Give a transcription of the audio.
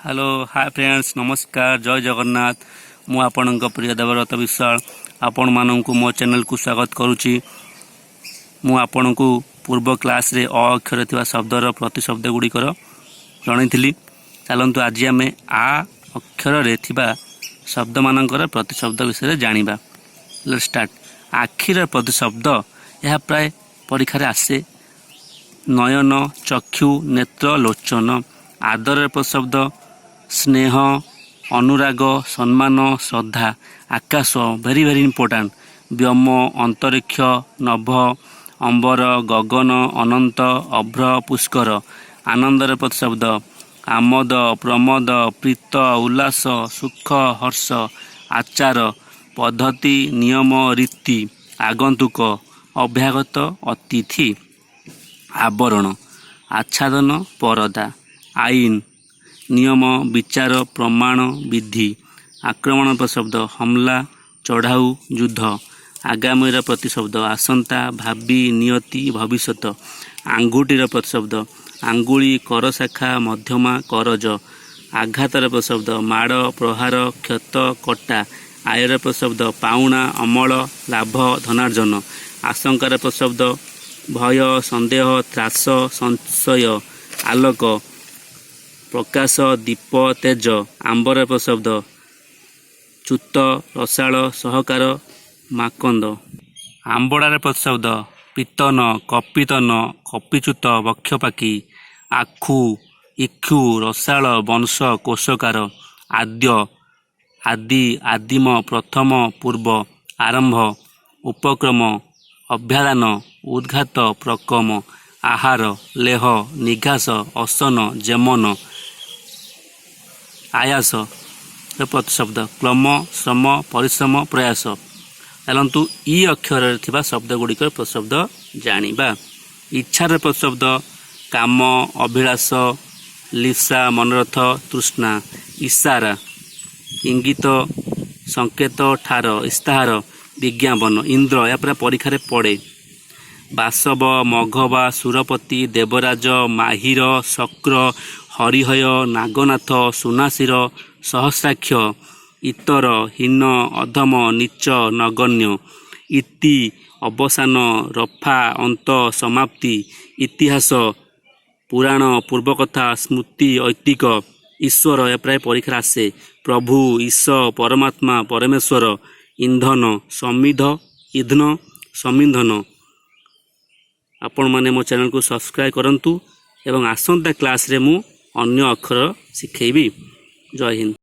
Hello, ହାଏ friends, ନମସ୍କାର, ଜୟ ଜଗନ୍ନାଥ। ମୁଁ ଆପଣଙ୍କ ପ୍ରିୟ ଦେବବ୍ରତ ବିଶ୍ୱାଳ ଆପଣମାନଙ୍କୁ ମୋ ଚ୍ୟାନେଲକୁ ସ୍ୱାଗତ କରୁଛି। ମୁଁ ଆପଣଙ୍କୁ ପୂର୍ବ କ୍ଲାସ୍ରେ ଅ ଅକ୍ଷରରେ ଥିବା ଶବ୍ଦର ପ୍ରତିଶବ୍ଦ ଗୁଡ଼ିକର ଜଣାଇଥିଲି। ଚାଲନ୍ତୁ, ଆଜି ଆମେ ଆ ଅକ୍ଷରରେ ଥିବା ଶବ୍ଦମାନଙ୍କର ପ୍ରତିଶବ୍ଦ ବିଷୟରେ ଜାଣିବା। Let's start. ଆଖିର ପ୍ରତିଶବ୍ଦ, ଏହା ପ୍ରାୟ ପରୀକ୍ଷାରେ ଆସେ: ନୟନ, ଚକ୍ଷୁ, ନେତ୍ର, ଲୋଚନ। ଆଦରର ପ୍ରତିଶବ୍ଦ: ସ୍ନେହ, ଅନୁରାଗ, ସମ୍ମାନ, ଶ୍ରଦ୍ଧା। ଆକାଶ, ଭେରି ଭେରି ଇମ୍ପୋର୍ଟାଣ୍ଟ: ବ୍ୟୋମ, ଅନ୍ତରିକ୍ଷ, ନଭ, ଅମ୍ବର, ଗଗନ, ଅନନ୍ତ, ଅଭ୍ର, ପୁଷ୍କର। ଆନନ୍ଦର ପ୍ରତିଶବ୍ଦ: ଆମୋଦ, ପ୍ରମୋଦ, ପ୍ରୀତ, ଉଲ୍ଲାସ, ସୁଖ, ହର୍ଷ। ଆଚାର: ପଦ୍ଧତି, ନିୟମ, ରୀତି। ଆଗନ୍ତୁକ: ଅଭ୍ୟାଗତ, ଅତିଥି। ଆବରଣ: ଆଚ୍ଛାଦନ, ପରଦା। ଆଇନ: ନିୟମ, ବିଚାର, ପ୍ରମାଣ, ବିଧି। ଆକ୍ରମଣ ପ୍ରତିଶବ୍ଦ: ହମଲା, ଚଢ଼ାଉ, ଯୁଦ୍ଧ। ଆଗାମୀର ପ୍ରତିଶବ୍ଦ: ଆସନ୍ତା, ଭାବି, ନିୟତି, ଭବିଷ୍ୟତ। ଆଙ୍ଗୁଠିର ପ୍ରତିଶବ୍ଦ: ଆଙ୍ଗୁଳି, କରଶାଖା, ମଧ୍ୟମା, କରଜ। ଆଘାତର ପ୍ରତିଶବ୍ଦ: ମାଡ଼, ପ୍ରହାର, କ୍ଷତ, କଟା। ଆୟର ପ୍ରତିଶବ୍ଦ: ପାଉଣା, ଅମଳ, ଲାଭ, ଧନାର୍ଜନ। ଆଶଙ୍କାର ପ୍ରତିଶବ୍ଦ: ଭୟ, ସନ୍ଦେହ, ତ୍ରାସ, ସଂଶୟ। ଆଲୋକ: ପ୍ରକାଶ, ଦୀପ, ତେଜ। ଆମ୍ବର ପ୍ରତିଶବ୍ଦ: ଚ୍ୟୁତ, ରସାଳ, ସହକାର, ମାକନ୍ଦ। ଆମ୍ବଡ଼ାର ପ୍ରତିଶବ୍ଦ: ପିତନ, କପିତନ, କପିଚ୍ୟୁତ, ବକ୍ଷପାକି। ଆଖୁ, ଇକ୍ଷୁ, ରସାଳ, ବଂଶ, କୋଷକାର। ଆଦ୍ୟ: ଆଦି, ଆଦିମ, ପ୍ରଥମ, ପୂର୍ବ। ଆରମ୍ଭ: ଉପକ୍ରମ, ଅଭ୍ୟାଦାନ, ଉଦ୍ଘାତ, ପ୍ରକମ। ଆହାର: ଲେହ, ନିଘାସ, ଅଶନ, ଯେମନ। ଆୟାସ ପ୍ରତିଶବ୍ଦ: କ୍ଳମ, ଶ୍ରମ, ପରିଶ୍ରମ, ପ୍ରୟାସ। ଚାଲନ୍ତୁ, ଇ ଅକ୍ଷରରେ ଥିବା ଶବ୍ଦ ଗୁଡ଼ିକର ପ୍ରତିଶବ୍ଦ ଜାଣିବା। ଇଚ୍ଛାର ପ୍ରତିଶବ୍ଦ: କାମ, ଅଭିଳାଷ, ଲିପ୍ସା, ମନୋରଥ, ତୃଷ୍ଣା। ଇସାରା: ଇଙ୍ଗିତ, ସଂକେତ, ଠାର। ଇସ୍ତାହାର: ବିଜ୍ଞାପନ। ଇନ୍ଦ୍ର, ଏହା ପୁରା ପରୀକ୍ଷାରେ ପଡ଼େ: ବାସବ, ମଘବା, ସୁରପତି, ଦେବରାଜ, ମାହିର, ଶକ୍ର, ହରିହୟ, ନାଗନାଥ, ସୁନାଶିର, ସହସ୍ରାକ୍ଷ। ଇତର: ହୀନ, ଅଧମ, ନୀଚ, ନଗଣ୍ୟ। ଇତି: ଅବସାନ, ରଫା, ଅନ୍ତ, ସମାପ୍ତି। ଇତିହାସ: ପୁରାଣ, ପୂର୍ବକଥା, ସ୍ମୃତି, ଐତିହ୍ୟ। ଈଶ୍ୱର, ଏହା ପ୍ରାୟ ପରୀକ୍ଷାରେ ଆସେ: ପ୍ରଭୁ, ଈଶ, ପରମାତ୍ମା, ପରମେଶ୍ୱର। ଇନ୍ଧନ: ସମିଧ, ଇନ୍ଧନ, ସମିନ୍ଧନ। ଆପଣମାନେ ମୋ ଚ୍ୟାନେଲକୁ ସବସ୍କ୍ରାଇବ୍ କରନ୍ତୁ ଏବଂ ଆସନ୍ତା କ୍ଲାସ୍ରେ ମୁଁ ଅନ୍ୟ ଅକ୍ଷର ଶିଖେଇବି। ଜୟ ହିନ୍ଦ।